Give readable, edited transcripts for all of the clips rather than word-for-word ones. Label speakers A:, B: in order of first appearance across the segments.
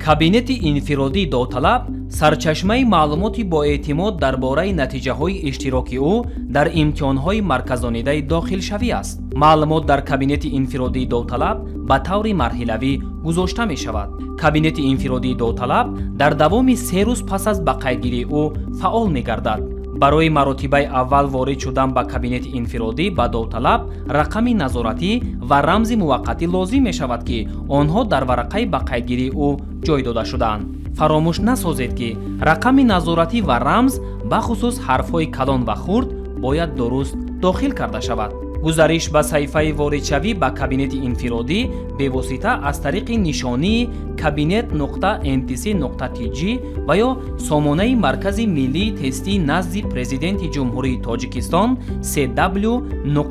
A: Кабинети инфиродии довталаб сарчашмаи маълумоти боэътимод дар бораи натиҷаҳои иштироки ӯ дар имтиҳонҳои марказонидаи дохилшавӣ аст. Маълумот дар кабинети инфиродии довталаб ба таври марҳилавӣ гузошта мешавад. Кабинети инфиродии довталаб дар давоми 3 рӯз пас аз ба қайдгирии ӯ фаъол мегардад. Барои маротибаи аввал ворид шудан ба кабинети инфиродӣ ба довталаб рақами назоратӣ ва рамзи муваққатӣ лозим мешавад, ки онҳо дар варақаи ба қайдгирии ӯ ҷой дода шудаанд. Фаромӯш насозед, ки рақами назоратӣ ва рамз, бахусус ҳарфҳои калон ва хурд, бояд дуруст дохил карда шавад. Гузариш ба саҳифаи воридшавӣ ба кабинети инфиродӣ бевосита аз тариқи нишонии kabinet.ntc.tj ва ё сомонаи Маркази миллии тестии назди Президенти Ҷумҳурии Тоҷикистон cw.ntc.tj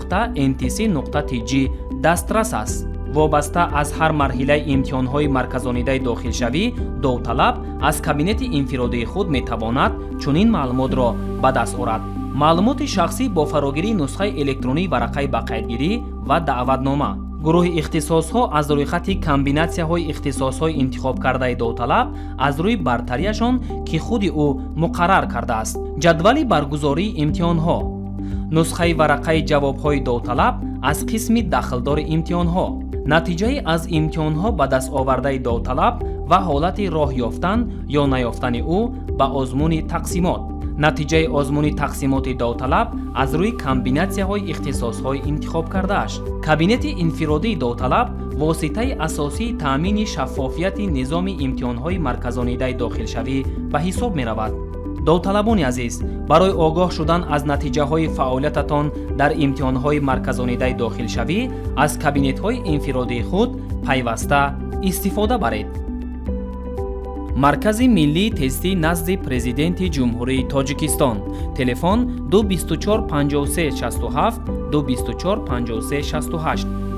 A: дастрас аст. Вобаста аз ҳар марҳилаи имтиҳонҳои марказонидаи дохилшавӣ довталаб аз кабинети инфиродии худ метавонад чунин маълумотро ба даст орад: маълумоти шахсӣ бо фарогирии нусхаи электронии варақаи бақайдгирӣ ва даъватнома, гурӯҳи ихтисосҳо аз рӯйхати комбинатсияҳои ихтисосҳои интихобкардаи довталаб аз рӯи бартарияшон, ки худи ӯ муқаррар кардааст, ҷадвали баргузории имтиҳонҳо, нусхаи варақаи ҷавобҳои довталаб аз қисми дахлдори имтиҳонҳо, натиҷаи аз имтиҳонҳо ба даст овардаи довталаб ва ҳолати роҳ ёфтан ё наёфтани ӯ ба озмуни тақсимот, натиҷаи озмуни тақсимоти довталаб аз рӯи комбинатсияҳои ихтисосҳои интихобкардааш. Кабинети инфиродии довталаб воситаи асосии таъмини шаффофияти низоми имтиҳонҳои марказонидаи дохилшавӣ ба ҳисоб меравад. Довталабони азиз, барои огоҳ шудан аз натиҷаҳои фаъолиятатон дар имтиҳонҳои марказонидаи дохилшавӣ аз кабинетҳои инфиродии худ пайваста истифода баред. Маркази миллии тестӣ назди Президенти Ҷумҳурии Тоҷикистон, телефон 224 53 67, 224 53 68.